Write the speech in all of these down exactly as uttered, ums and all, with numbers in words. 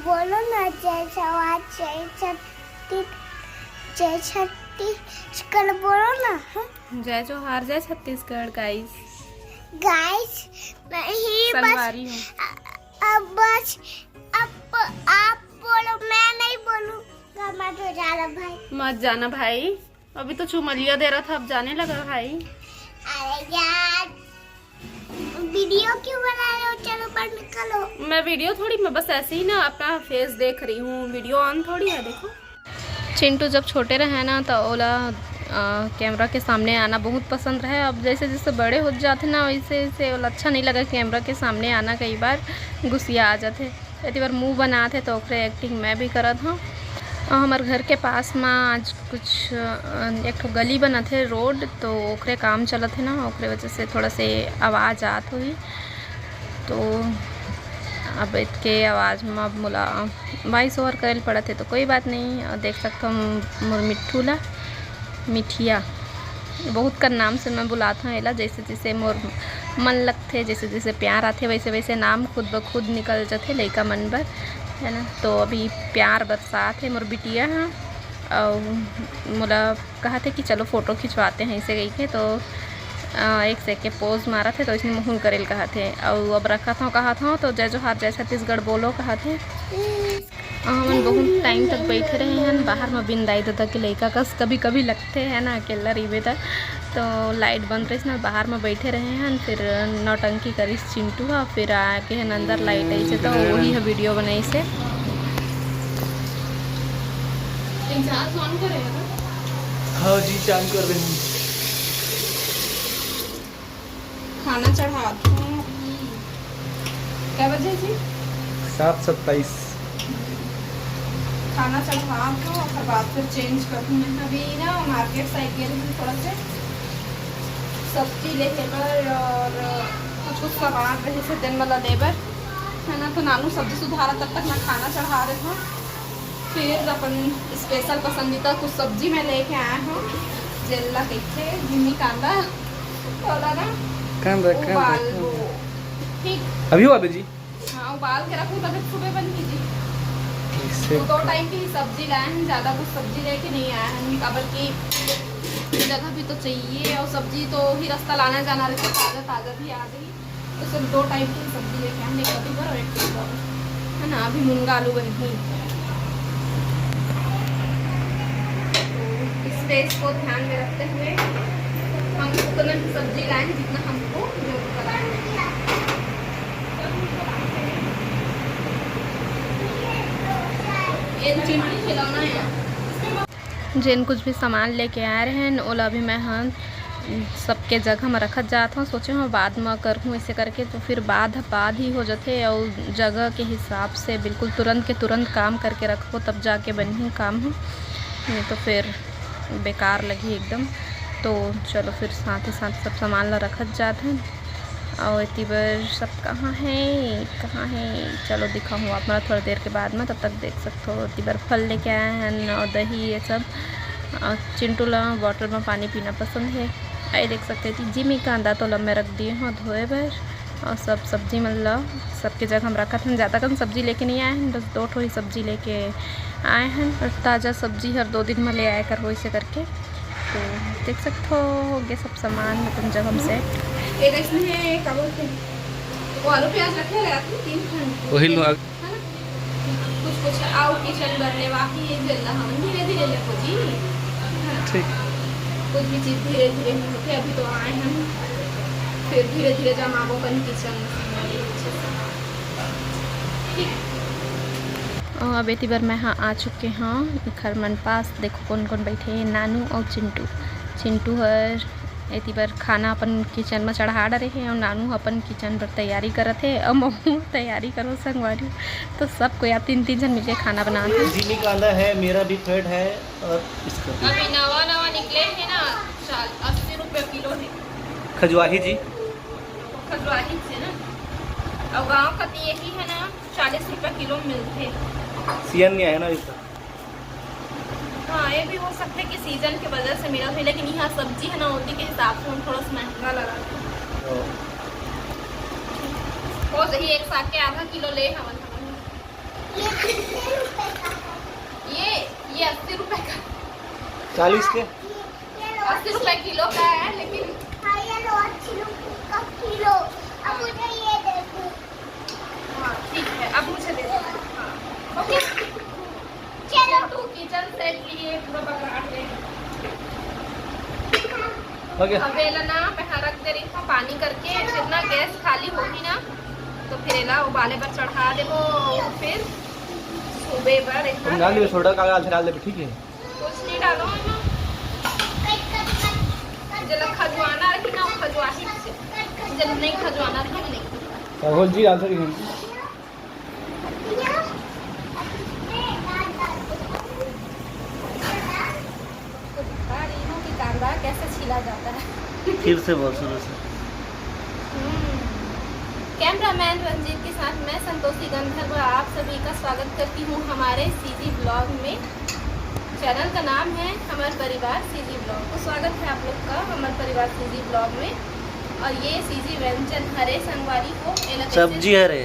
बोलो ना, जय जवान, जय छत्तीस, जय छत्तीसगढ़ बोलो ना। हाँ? जय जोहार, जय छत्तीसगढ़ गाइस। गाइस, मैं ही बस संगवारी हूँ। अ-, अब बस, अब आप बोलो, मैं नहीं बोलूँगा, मत जाना भाई। मत जाना भाई। अभी तो चुमलिया दे रहा था, अब जाने लगा भाई। अरे यार, वीडियो क्यों बना रहे हो? चलो बाहर निकलो। मैं वीडियो थोड़ी, मैं बस ऐसे ही ना अपना फेस देख रही हूँ, वीडियो ऑन थोड़ी है। देखो, चिंटू जब छोटे रहे ना, तो ओला कैमरा के सामने आना बहुत पसंद रहे। अब जैसे जैसे बड़े होत जाथे ना, वैसे वैसे ओला अच्छा नहीं लगा कैमरा के सामने आना। कई बार गुस्सिया आ जाथे। एती बर मुंह बनात हे, तो ओकरे एक्टिंग मैं भी करत हूँ। हमर घर के पास में आज कुछ एक ठो गली बनत हे, रोड, तो ओकरे काम चलत हे ना, ओकरे वजह से थोड़ा से आवाज़ आत होही। तो अब इतके आवाज़ में अब मोला वॉइस ओवर करे पड़त हे, तो कोई बात नहीं। और देख सकते हो मोर मिट्ठू ला, मिठिया, बहुत कर नाम से मैं बुलात हूँ एला, जैसे जैसे मोर मन लगथे, जैसे जैसे प्यार आथे, वैसे वैसे नाम खुद ब खुद निकल जाथे लइका मन बर, है ना। तो अभी प्यार बरसात हे मोर बिटिया ह। अउ मोला कहत हे कि चलो फोटो खिंचवाते हैं, ऐसे कहिके। तो एक से के पोज मारत हे, तो इसने मुँह करेल कहत हे। अउ अब रखत हूँ कहत हूँ, तो जय जोहार जय छत्तीसगढ़ बोलो कहत हे। हमन बहुत टाइम तक बैठे रहे हन बाहर में, बिंदाई ददा के लइका कस कभी कभी लगथे है ना, अकेला रहिबे त। तो लाइट बंद रहिस ना, बाहर में बैठे रहे हन, फिर नौटंकी करिस चिंटू ह, फिर आके हन अंदर लाइट आइसे, तो वही ह वीडियो बनाइसे। हाँ जी, चालू कर रहे हैं। खाना चढ़ात हूँ। क्या बजे जी? सात सत्ताईस। खाना चढ़ा के ओकर बाद फिर चेंज करहूँ मैं। अभी ना मार्केट साइड गए रही थोड़ा से सब्जी लेके बर, और कुछ कुछ सामान रहे से दिन वाला लेबर, है ना। तो नानू सब्जी सुधारा, तब तक मैं खाना चढ़ा रही हूँ। फिर अपन स्पेशल पसंदीदा कुछ सब्जी मैं लेके आया हूँ, जेला कहिथे झिमी कांदा, ओला ना कांदा, कांदा, उबालबो। कांदा। ठीक। अभी हुआ बेजी? हाँ, उबाल के रखूँ, तब सुबह बनही जी। इसे तो दो टाइम की ही सब्जी लाए हैं, ज़्यादा कुछ सब्जी लेके नहीं आए हैं, काबर कि जगह भी तो चाहिए और सब्जी तो ही रास्ता लाना जाना रहता, ताज़ा ताज़ा भी आ जाए। तो सिर्फ दो टाइप की सब्जी लेके आएंगे, एक कद्दू बर और एक टिंडा बर, है ना। अभी मूंगा आलू बनही। तो इस टेस्ट को ध्यान में रखते हुए हम उतना ही सब्जी लाएं जितना हमको जरूरत है। ये चिंटू खिलौना है। जेन कुछ भी सामान लेके आए रहेन, ओला अभी मैं ह सबके जगह म रखत जात हूँ। सोचे हूँ बाद म करहूँ, ऐसे करके तो फिर बाद, बाद ही हो जाथे। और जगह के हिसाब से बिल्कुल तुरंत के तुरंत काम करके रखबो, तब जाके बनही काम ह, नहीं तो फिर बेकार लगही एकदम। तो चलो, फिर साथ ही साथ सब सामान ला रखत जात हन। और एती बर सब कहाँ है, कहाँ है, चलो दिखाहूँ आप मन ला थोड़ा देर के बाद में। तब तक देख सकते हो, एती बर फल लेके आए हैं और दही, ये सब। और चिंटू ला बॉटल में पानी पीना पसंद है। आई देख सकते हैं, जिमी कांदा तो लम्बे रख दिए हो धोए बर। और सब सब्जी मन ला सबके जगह हम रखत हन। ज़्यादा कन सब्जी लेके नहीं आए हैं, बस दो ठो ही सब्जी लेके आए हैं। और ताज़ा सब्जी हर दो दिन में ले आए करबो, इसे करके। तो देख सकते हो, हो गए सब सामान अपन जगह में सेट। ये इसमें है, क्या बोलते हैं, वो आलू प्याज रखे हुए आते हैं तीन खंड। वही लो। है ना? कुछ कुछ आओ किचन बर लेवा के ये जेला हम धीरे धीरे लेबो जी। है ना? ठीक। कुछ भी चीज धीरे धीरे ही होते, अभी तो आए हम, फिर धीरे धीरे जमाबो अपन किचन में सामान अच्छे से। ठीक। अ, अब एती बर मैं हा आ चुके हूँ घर मन पास। देखो कौन कौन बैठे हैं, नानू और चिंटू। चिंटू हर एती बर खाना अपन किचन में चढ़ा डरे हे और नानू ह अपन किचन बर तैयारी करत हे और महू तैयारी करो संगवारी। तो सब कोई आप तीन तीन जन मिलके खाना बनात हे। जिमी कांदा है, मेरा भी फेवरेट है। और इसका भी। अभी नवा नवा निकले हे ना, चाल-, अस्सी रुपया किलो हे। खजुआही जी। खजुआही से ना, और गाँव कती यही है ना, चालीस रुपया किलो मिलथे। सीजन नहीं आया ना अभी तक। हाँ, ये भी हो सकता है कि सीजन के वजह से मिला हो, लेकिन यहाँ सब्जी है ना, ओती के हिसाब से हम थोड़ा सा महंगा लगा था। हाँ। वो सही, एक साग के आधा किलो ले हवन हमन। ये कितने रुपए का है? ये ये अस्सी रुपए का। चालीस के। ये लो, अस्सी रुपए किलो का है, लेकिन हाँ, ये लो, अस्सी रुपए का किलो। अब मुझे ये दे दो। हाँ, ठीक है, अब मुझे दे दो। हाँ, ओके। चलो। तो किचन सेट लिए पूरा बघार ले। ओके। अब एला ना मैं रख दे रही हूँ पानी करके, फिर ना गैस खाली होगी ना, तो फिर एला उबाले पर चढ़ा देबो, फिर सुबह बर एक तुम डाल दो, सोडा का डाल डाल दे, ठीक है। कुछ नहीं डालो ना। जेला खजुआना रही ना, वो खजुआही से। जेला नहीं खजुआना रही, वो नहीं खजुआना। राहुल जी डाल सकते हैं। आपको दिखा रही हूँ कि कांदा कैसे छीला जाता है। फिर से बोल शुरू से। कैमरामैन रंजीत के साथ मैं संतोषी गंधर्व आप सभी का स्वागत करती हूँ हमारे सीजी ब्लॉग में। चैनल का नाम है हमारे परिवार सीजी ब्लॉग। तो स्वागत है आप लोग का हमारे परिवार सीजी ब्लॉग में। और ये सीजी व्यंजन हरे संगवारी हो, एला कैसे सब्जी हरे,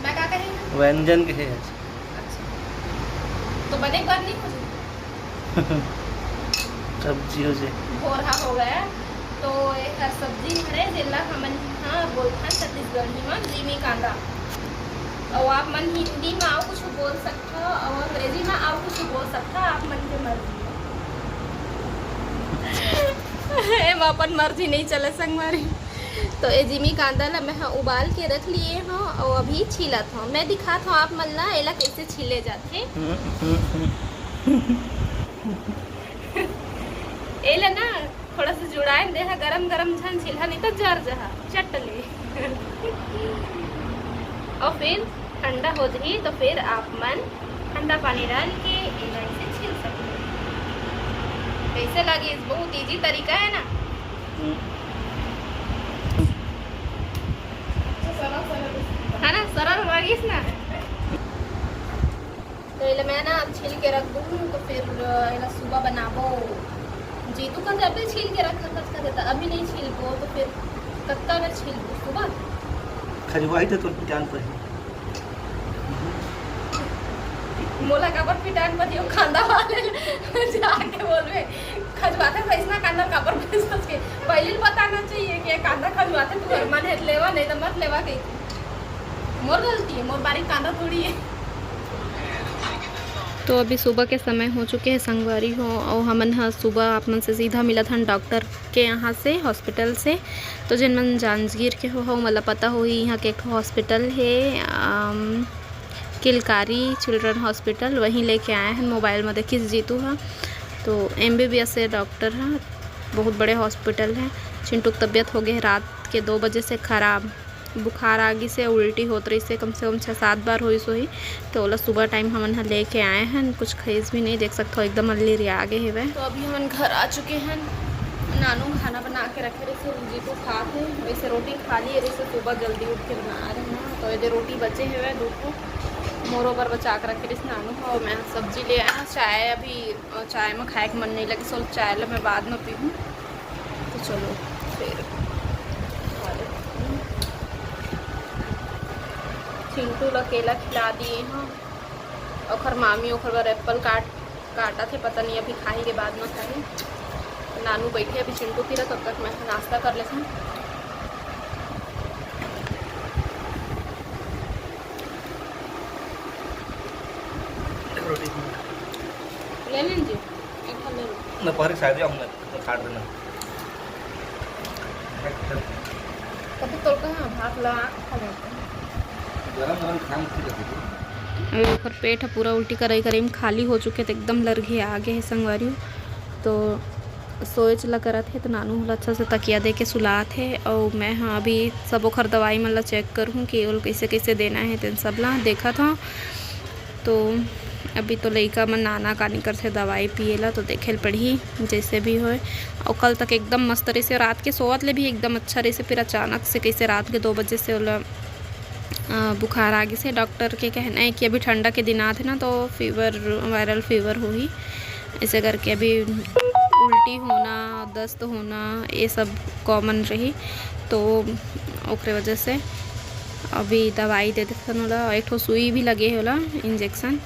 मैं का कही? व्यंजन के है। अच्छा। तो बने एक बार नहीं हो जाए? सब्जी हो जाए। भोरहा हो गया। तो एक सब्जी हरे, जेला हमन हाँ बोलथन छत्तीसगढ़ी में जीमी कांदा। और आप मन हिंदी में आओ कुछ बोल सकते हो, और अंग्रेजी में आओ कुछ बोल सकते हो, आप मन के मर्जी। एमा अपन मर्जी नहीं चले संगवारी। तो ए जीमी कांदा ला मैं ह उबाल के रख लिए हूँ और अभी छीलत हूँ। मैं दिखात हूँ आप मन ला एला कैसे छीले जाथे। एला ना थोड़ा सा जुड़ाए दे हा, गरम गरम झन छीलहा, नहीं तो जर जहा चट ले। और फिर ठंडा हो जाही तो फिर आप मन ठंडा पानी डाल के एला इसे छील सकते हो। कैसे लगे? बहुत इजी तरीका है ना। है ना, सरल लगिस ना। तो एला मैं ना अब छील के रख दूँ, तो फिर एला सुबह बनाबो। जीतू कल जाबे छील के रख, कतका देता, अभी नहीं छीलबो तो फिर कतका बेर छीलबो सुबह? खजवाई तो तुम जान पर। मोला काबर पिटान पर यो कांदा वाले जाके बोलबे, खजवाथे तो इसना कांदा काबर बेचतस के? पहले ही बताना चाहिए कि ये कांदा खजवाथे, तू मन है लेवा, नहीं तो मत लेवा कही। मोर गलती है, मोर बारी कांदा थोड़ी है। तो अभी सुबह के समय हो चुके हैं संगवारी हो, और हमन ह सुबह आप मन से सीधा मिलत हन डॉक्टर के यहाँ से, हॉस्पिटल से। तो जिन मन जांजगीर के हो, हो मतलब पता होही, यहाँ के एक ठो हॉस्पिटल है, अम, किलकारी चिल्ड्रन हॉस्पिटल, वहीं लेके आए हैं। मोबाइल में देखिस जीतू हा, तो एमबीबीएस से डॉक्टर हा, बहुत बड़े हॉस्पिटल है। चिंटू की तबीयत हो गई रात के दो बजे से खराब, बुखार आ गिस हे, उल्टी होत रहिस हे, कम से कम छः सात बार होइस होही। तो ओला सुबह टाइम हमन ह लेके आए हन, कुछ खाइस भी नहीं, देख सकथो एकदम अल्ली रिया गे हेवय। तो अभी हमन घर आ चुके हन। नानू खाना बना के रखे रहिस हे, जीतू खात हे। वैसे रोटी खा लिए रहिस हे, सुबह जल्दी उठ के बना रहे ना, तो एदे रोटी बचे हेवय दो ठो, मोरो बर बचा के रखे रहिस नानू ह, और मैं सब्जी ले आया। चाय अभी, अ, चाय में खाए के मन नहीं लगे, सो चाय ला मैं बाद में पीहूँ। तो चलो फिर चिंटू ला केला खिला दिए हन। ओखर मामी ओखर बर एप्पल काट काटा थे, पता नहीं अभी खाही के बाद में खाही। नानू बैठे अभी चिंटू तीरा, तब तक मैं नाश्ता कर लेथन। रोटी ले लीजिए, एक ठो ले लो। दोपहर के शायद हम तो छाड़ देना। कभी तोड़ के हाँ, भात ला खा लेते हैं। गरम गरम खाए में ठीक लगती है। अभी ओकर पेट ह पूरा उल्टी करई करई में खाली हो चुके, तो एकदम लरघे आ गे हे संगवारी। तो सोच ला करत हे, तो नानू ला अच्छा से तकिया दे के सुलात हे। और मैं हाँ अभी सब ओखर दवाई मन ला चेक करहूँ कि ओल कैसे कैसे देना है, तेन सब ला देखत हूँ। तो अभी तो लइका मन नाना कानी करथे दवाई पिए ला, तो देखे ल पड़ही जैसे भी होए। और कल तक एकदम मस्त रहिसे, रात के सोवत ले भी एकदम अच्छा रहिसे, फिर अचानक से कैसे रात के दो बजे से ओला अ, बुखार आ गिस हे। डॉक्टर के कहना है कि अभी ठंडा के दिन आथे ना, तो फीवर, वायरल फीवर होही, ऐसे करके अभी उल्टी होना, दस्त होना, ये सब कॉमन रही, तो ओकरे वजह से अभी दवाई दे देथन ओला, एक ठो सुई भी लगे हे ओला, इंजेक्शन,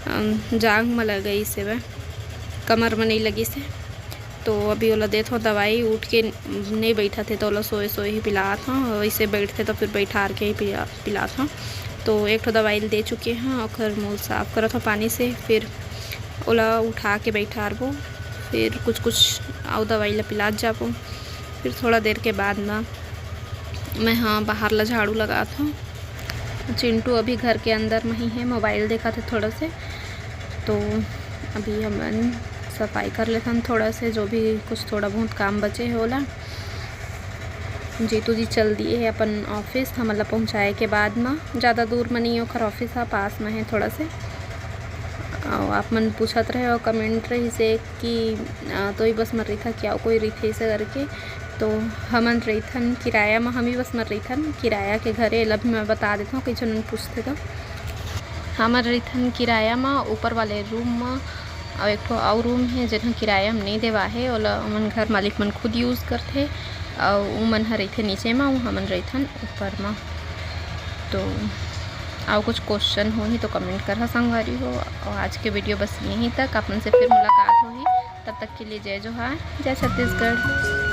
अम, जांग म लगइस हेवय, कमर म नइ लगिस हे। तो अभी ओला देत हव दवाई, उठ के नइ बइठत हे, तो ओला सोए सोए ही पिलात हव, वइसे बइठथे तो फिर बइठार के ही पिला, पिलात हव। तो एक ठो दवाई ल दे चुके हव, ओखर मुंह साफ करत हव पानी से, फिर ओला उठा के बइठारबो, फिर कुछ कुछ अउ दवाई ल पिलात जाबो। फिर थोड़ा देर के बाद म मैं ह बाहर ला झाड़ू लगात हव। चिंटू अभी घर के अंदर म ही हे, मोबाइल देखत हे थोड़ा से। तो अभी हमन सफाई कर लेथन थोड़ा से, जो भी कुछ थोड़ा बहुत काम बचे हे ओला। जीतू जी चल दिए हे अपन ऑफिस, हमन ला पहुँचाए के बाद म। ज़्यादा दूर म नहीं ओखर ऑफिस ह, पास म हे थोड़ा से। अउ आप मन पूछत रहे हो, कमेंट रहिस हे कि, अ, तोही बस म रहिथा कि अउ कोई रहिथे ऐसे करके। तो हमन रहिथन किराया म, हम ही बस म रहिथन किराया के घरे। एला भी मैं बता देथव, कई झन मन पूछथे तो। हमन रहिथन किराया म, ऊपर वाले रूम म, अउ एक ठो अउ रूम हे, जेन ह किराया म नइ देवा हे, ओला ओमन घर मालिक मन खुद यूज़ करथे, अउ उमन ह रहिथे नीचे म, अउ हमन रहिथन ऊपर म। तो अउ कुछ क्वेश्चन होही तो कमेंट करहा संगवारी हो। अउ आज के वीडियो बस यहीं तक, आप मन से फिर मुलाकात होही, तब तक के लिए जय जोहार, जय छत्तीसगढ़।